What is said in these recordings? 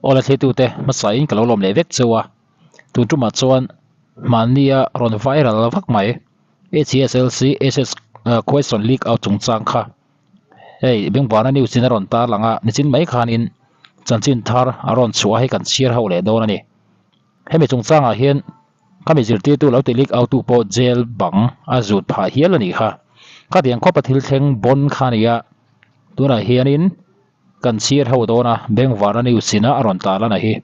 Awle thlitute hmasain ka lo lawm leh vek cheu a, tun tumah chuan mahnia rawn viral vak mai HSLC SS question leak out chungchang kha hei Bengvana news in a rawn tarlang a, nichin mai khanin chanchin thar a rawn chhuah a hei kan chhiar ho leh dawn a ni. Hemi chungchangah hian khami zirtirtu lo ti leak out tu pawh jail bang a zut phah hial a nih kha. Khatiang khawpa thil thleng bawn kha a ni a, tunah hianin Kan chhir ho dawn a, Bengvara news ina a rawn tarlan a hi.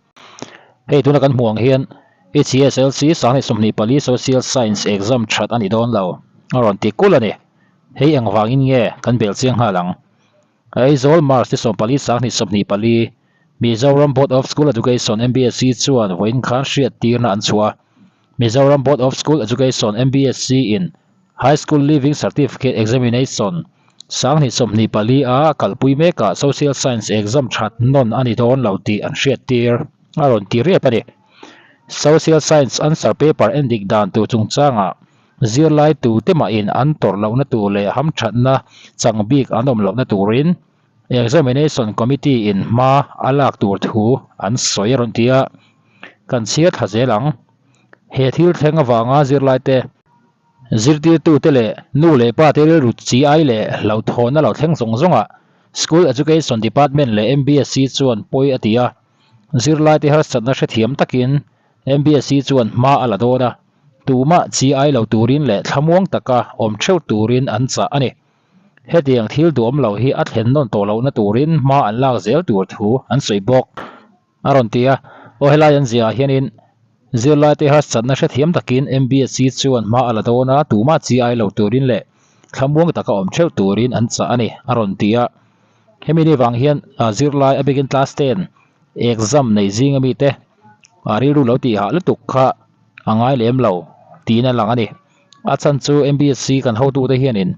Hei tuna kan hmuh ang hian HSLC 2024 Social Science exam that a ni dawn lo, a rawn ti kulh a ni. Hei engvangin nge kan bel chiang nghal ang? Aizawl, March ni 14 2024, Mizoram Board of School Education, MBSE, chuan vawiin khan hriattirna an chhuah a. Mizoram Board of School Education, MBSE, in High School Leaving Certificate Examination 2024 a kalpui mekah Social Science exam that nawn a ni dawn lo tih an hriattir a rawn ti riap a ni. Social Science answer paper endik dan tur chungchangah zirlai tute mahin an tawrh lohna tur leh hamthatna chang bik an awm lohna turin Examination Committee in hma a lak tur thu an sawi a rawn ti a, kan chhiar thla zel ang. He thil thleng avanga zirlaite, zirtirtute leh nu leh pa te rilru chi ai leh hlauhthawnna lo thleng zawng zawngah School Education Department leh MBSE chuan pawi a ti a. Zirlaite harsatna hrethiam takin MBSE chuan hma a la dawn a, tumah chi ai lo turin leh thlamuang taka awm theuh turin an chah a ni. Hetiang thil duhawm lo hi a thlen nawn tawh lohna turin hma an lak zel tur thu an sawi bawk. A rawn ti a, aw helai an ziahah hianin zirlaite harsatna hrethiam takin MBSC chuan hma a la dawn a, tumah chi ai lo turin leh thlamuang taka awm theuh turin an chah a ni, a rawn ti a. Hemi ni vang hian zirlai a bikin class ten exam nei zinga mite rilru lo tih hah lutuk kha a ngai lem lo tiin a lang a ni. A chhan chu MBSC kan hotute hianin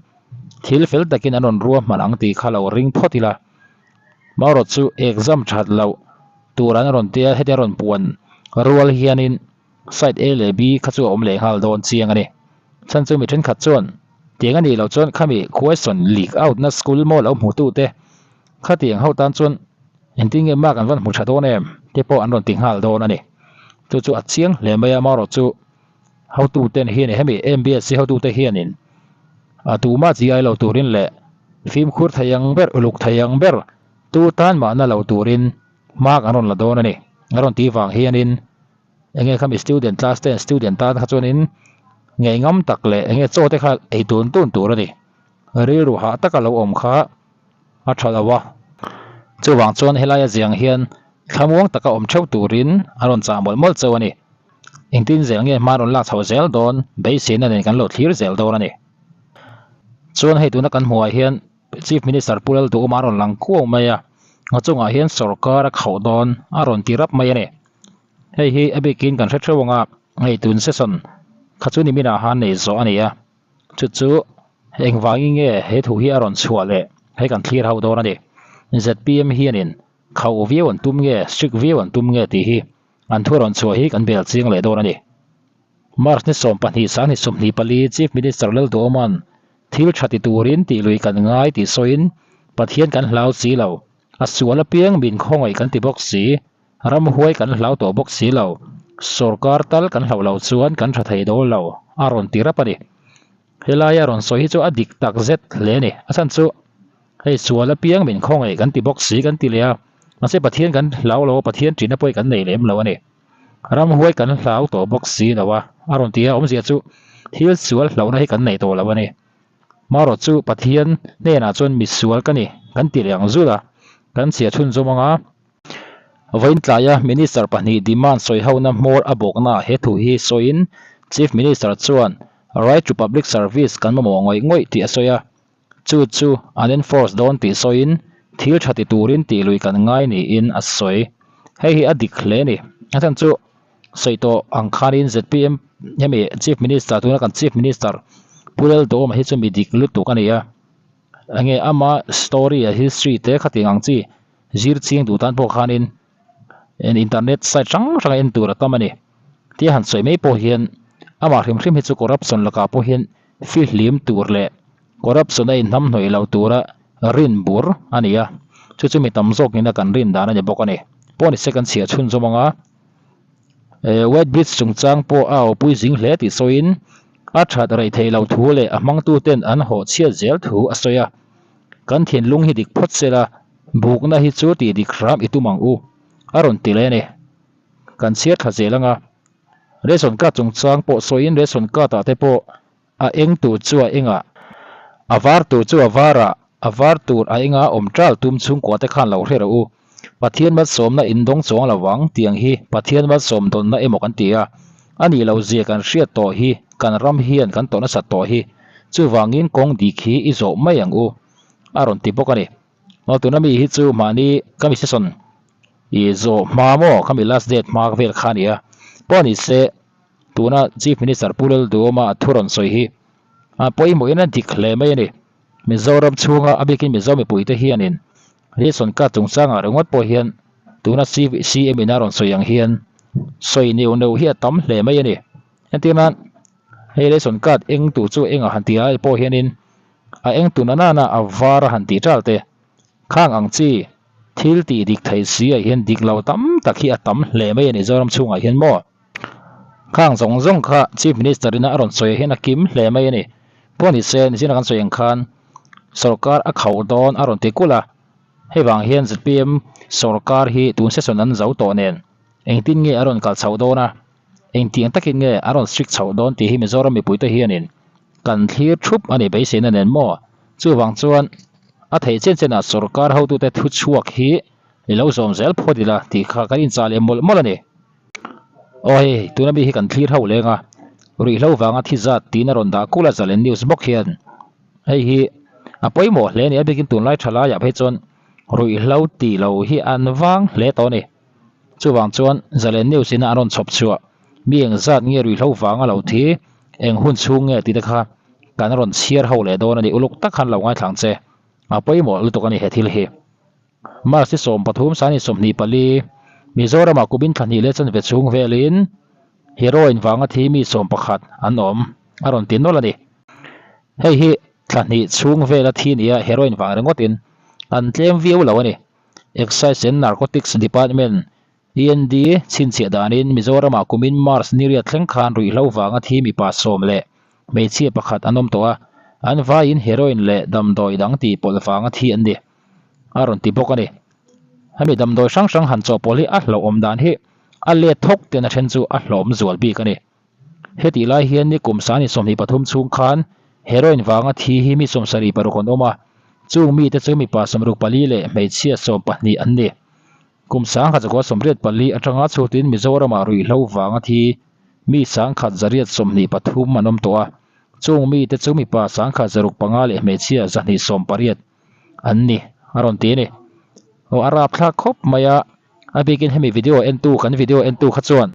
thil fel takin an rawn ruahman ang tih kha lo ring phawt ila. Marawt chu exam that loh tur an rawn tia hetia rawn puan rual hianin side A leh B kha chu a awm leh nghal dawn chiang a ni. Chhan chu mi thenkhat chuan tiang a nih loh chuan khami question leak out na school maw lo hmu tu te khatiang ho tan chuan engtin nge mark an van hmu tha dawn em te pawh an rawn ti nghal dawn a ni. Chu chu a chiang hle mai a marawt chu Hotuten hian hemi MBSC hotute hianin a tumah chi ai lo turin leh fimkhur thei ang ber, uluk thei ang ber tu tan mahna lo turin mark an rawn la dawn a ni. A rawn tih vang hianin enge khami student class ten student tan kha chuanin ngaihngam tak leh enge chaw te kha ei tun tun tur a ni. Rilru hah taka lo awm kha a tha lo a. Chuvang chuan helaia ziang hian thlamuang taka awm theuh turin a rawn chah mawlh mawlh chauh a ni. Engtin zel nge hma rawn lak chho zel dawn beiseina nen kan lo thlir zel dawn a ni. Chuan hei tuna kan hmuhah hian Chief Minister Pu Lalduhawma a rawn lang kuau mai a, a chungah hian sorkar a khauh dawn a rawn ti rap mai a ni. Hei hi a bikin kan hre theuh ang a, hei tun session kha chu niminah han nei zawh a ni a. Chu chu engvangin nge he thu hi a rawn chhuah leh hei kan thlir ho dawn a ni. Zpm hianin khauh viau an tum nge strict viau an tum nge tih hi an thu rawn chhuah hi kan bel chiang leh dawn a ni. March ni 12 2024 Chief Minister Lalduhawma'n thil tha ti turin tih lui kan ngai tih sawiin Pathian kan hlau si lo, a sual apiang min khawngaih kan ti bawk si, Ramhuai kan hlau tawh bawk si lo, sawrkar tal kan hlauh loh chuan kan tha thei dawn lo, a rawn ti rap a ni. Helaia rawn sawi hi chu a dik tak zet hle a ni. A chhan chu hei sual apiang min khawngaih kan ti bawk si kan ti leh a, mahse Pathian kan hlau lo a, Pathian ṭihna pawh hi kan nei lem lo a ni. Ramhuai kan hlau tawh bawk si lo a, a rawn ti a, awmzia chu thil sual hlauhna hi kan nei tawh lo a ni. Marawh chu Pathian hnenah chuan misual ka ni kan ti leh ang zul a, kan chhia chhunzawm ang a. Vawiin tlaia Minister pahnih demand sawihona hmawr a bawknaah he thu hi sawiin Chief Minister chuan Right to Public Service kan mamawh ngawih ngawih tih a sawi a, chu chu an enforce dawn tih sawiin thil tha ti turin tih lui kan ngai niin a sawi. Hei hi a dik hle a ni. A chhan chu sawi tawh ang khanin zpm hemi Chief Minister tuna kan Chief Minister Pu Lalduhawma hi chu mi dik lutuk a ni a, enge ama story a history te khatiang ang chi Zir ching duh tan pawh khanin internet site hrang hrang a en tur a tam a ni. Tia han sawi mai pawh hian amah hrim hrim hi chu corruption lakah pawh hian fihlim tur leh corruption a inhnamhnawih lo tura rin bur a ni a, chu chu mi tam zawkin a kan rin dan a ni bawk a ni. Pawh ni se kan chhiah chhunzawm ang a. White Bridge chungchang pawh a aupui zing hle tih sawiin a that rei thei lo thu leh a hmangtuten an hawh chhiat zel thu a sawi a. Kan thinlung hi dik phawt sela, bukna hi chu tih dik hram i tum ang u, a rawn ti leh a ni. Kan chhiar thla zel ang a. Ration card chungchang pawh sawiin ration card ah te pawh A eng tur chu a engah, a var tur chu a varah, a var tur a enga awm ṭal tum chhungkua te khan lo hre rawh u. Pathian malsawmna in dawng chuang lo vang tiang hi Pathian malsawm dawnna emaw kan ti a, a nih lo zia kan hriat tawh hi kan ram hian kan tawh nasat tawh hi. Chuvangin kawng dik hi i zawh mai ang u, a rawn ti bawk a ni. Aw tuna mi hi chu mahni ka mi session i zawh hma maw ka mi last date hma vel kha a ni a, pawh ni se Tuna Chief Minister Pu Lalduhawma a thu rawn sawi hi a pawimawhin a dik hle mai a ni. Mizoram chhunga a bikin Mizo mipuite hianin Ration Card chungchangah ringawt pawh hian tuna CM in a rawn sawi ang hian sawi neuh neuh hi a tam hle mai a ni. Entir nan hei Ration Card eng tur chu engah han ti ai pawh hianin a eng tuna nana a var a han tih tal te Khang ang chi thil tih dik thei si ah hian dik lo tam tak hi a tam hle mai a ni Zoram chhungah hian maw? Khang zawng zawng kha Chief Minister ina a rawn sawi ah hian a kim hle mai a ni. Pawh ni se nichina kan sawi ang khan sorkar a khauh dawn a rawn ti kulh a, hei vang hian zpm sorkar hi tun session an zo tawh nen engtin nge a rawn kal chhoh dawn a, engtiang takin nge a rawn strict chhoh dawn tih hi Mizoram mipuite hianin kan thlir thup a ni beiseina nen maw? Chuvang chuan a theih chen chenah sorkar hotute thu chhuak hi i lo zawm zel phawt ila tih kha kan inchah leh mawlh mawlh a ni. Aw hei, tuna mi hi kan thlir ho leng a, ruihhlo vanga thi zat tiin a rawn dah kul a Zalen News bawk hian hei hi a pawimawh hle a ni. A bikin tunlai tha laiah phei chuan ruihhlo tih lo hi an vang hle tawh a ni. Chuvang chuan Zalen News ina an rawn chhawp chhuah mi eng zat nge ruihhlo vanga lo thi, eng hun chhung nge tih te kha kan rawn chhiar ho leh dawn a ni. Uluk tak khan lo ngaithlang che. A pawimawh lutuk a ni he thil hi. March ni 13 sani 24 Mizoramah kum inthla hnih leh chanve chhung velin heroin vanga thi mi 11 an awm a rawn ti nawlh a ni. Hei hi thla hnih chhung vela thi nia heroin vang ringawtin an tlem viau lo a ni. Excise and Narcotics Department, END, chhinchhiah danin Mizoramah kumin March ni riat thleng khan ruihhlo vanga thi mipa sawm leh hmeichhia pakhat an awm tawh a, an vaiin heroin leh damdawi dang tih pawlh vanga thi an ni a rawn ti bawk a ni. Hemi damdawi hrang hrang han chawhpawlh hi a hlauhawm dan hi a let thawk ten a then chu a hlawm zual bik a ni. Hetih lai hian ni kum sani 23 chhung khan heroin vanga thi hi mi 76 an awm a, chung mite chu mipa 64 leh hmeichhia 12 an ni. Kum 1984 atanga chhutin Mizoramah ruihhlo vanga thi mi 1123 an awm tawh a, chung mite chu mipa 105 leh hmeichhia 280 an ni a rawn ti a ni. Aw a rapthlak khawp mai a. A bikin hemi video entu kan video entu kha chuan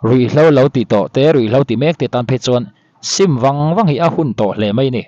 ruihhlo lo tih tawh te ruihhlo ti mek te tan phei chuan sim vang vang hi a hun tawh hle mai a ni.